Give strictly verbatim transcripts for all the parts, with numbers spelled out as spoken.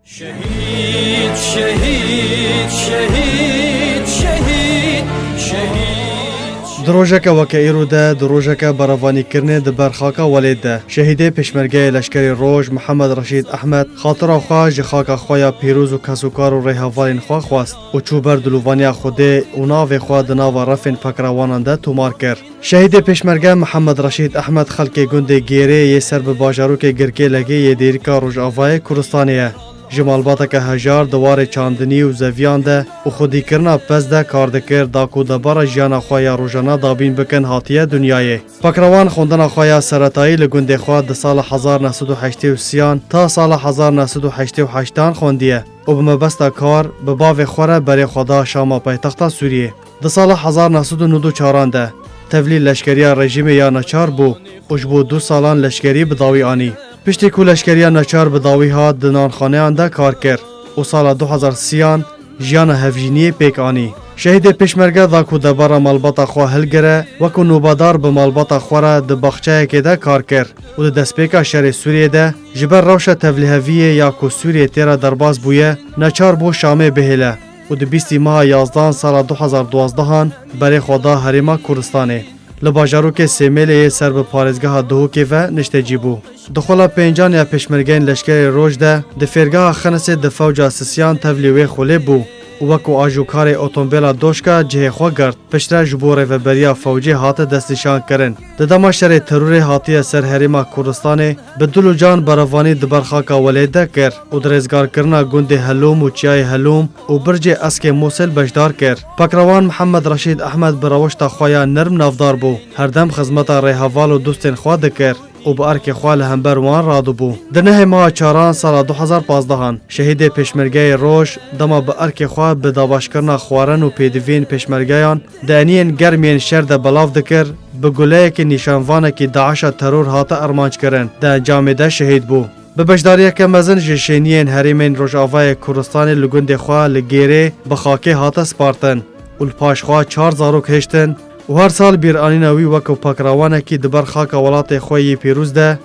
Şehîd, şehîd, şehîd, şehîd, şehîd, şehîd. Di rojeke weke îro de, di rojeke berevanîkirinê di ber xaka welêt de, şehîdê Pêşmergeyê Leşkerê Roj Mihemed Reşîd Ehmed xatira xwe ji xaka xwe ya pîroz û kesokar û rêhevalên xwe xwest û çû ber dilovaniya Xwedê û navê xwe di nava refên pekrewanan de tomar kir. Şehîdê Pêşmerge Mihemed Reşîd Ehmed xelkê gundê Gêrê yê ser bi bajarokê Girkêlegê yê Dêrika Rojavayê Kurdistanê ye. Ji malbateke hejar di warê çandinî û zeviyan de û xwedîkirina pez de kar dikir, da ku debara jiyana xwe ya rojana dabîn bikin hatiye dinyayê. Pakrewan xwendina xwe ya seretayî li gundê xwe di sala hezar neh sed û heştê û sêyan ta sala hezar neh sed û heştê û heştan xwendiye û bi mebesta kar bi bavê xwe re berê xwe da Şama paytexta Sûriyê. Di sala hezar neh sed û nod û çaran de tevlî leşkeriya rejîmê ya neçar bû û ji bo du salan leşkerî bi dawî anî. Piştî ku leşkeriya neçar bi dawî hat, di nanxaneyan de kar kir û sala du hezar sêyan jiyana hevjîniyê pêk anî. Şehîdê Pêşmerge da ku debara malbata xwe hilgire, wekû nobadar bi malbata xwe re di baxçeyekê de kar kir û di destpêka şerê Sûriyê de ji ber rewşa tevliheviyê ya ku Sûriyê tê re derbas bûye, neçar bû Şamê bihêle û di bîstî meha yazdan sala du hezar duwazdehan berê xwe da Herêma Kurdistanê. Li bajarokê Sêmêlê yê ser bi parêzgeha Duhokê ve niştecî bû. Di xwela pêncan ya pêşmergeyên Leşkerê Roj de di fêrgeha Xenisê di fewca sisiyan tevlî wê xwelê bû û wekû ajokarê otombêla doşka cihê xwe girt. Piştre ji bo rêveberiya fewcê hate destnîşankirin. Di dema şerê terorê hatiye ser Herêma Kurdistanê, bi dil û can berevanî di ber xaka welêt de kir û di rêzgarkirina gundê Helûm û Çiyayê Helûm û Bircê Eskê Mûsil beşdar kir. Pakrewan Mihemed Reşîd Ehmed bi rewişta xwe ya nerm navdar bû. Herdem xizmeta rêheval û dostên xwe dikir û bi erkê xwe li hember wan radibû. Di nehê meha çaran sala du hezar pazdehan, şehîdê Pêşmergeyê Roj dema bi erkê xwe bi dabaşkirina xwarin û pêdiviyên pêşmergeyan di eniyên germ yên şer de belav dikir, bi guleyekî nîşanvanekî DAIŞa teror hate armanckirin, di encamê de şehîd bû. Bi beşdariyeke mezin ji şêniyên herêmên Rojavayê Kurdistanê li gundê xwe li Gêrê bi xakê hate spartin û li paş xwe çar zarok hiştin û her sal bîranîna wî wekû pakrewanekî di ber xaka welatê xwe yê pîroz de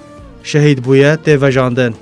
şehîd bûye tê vejandin.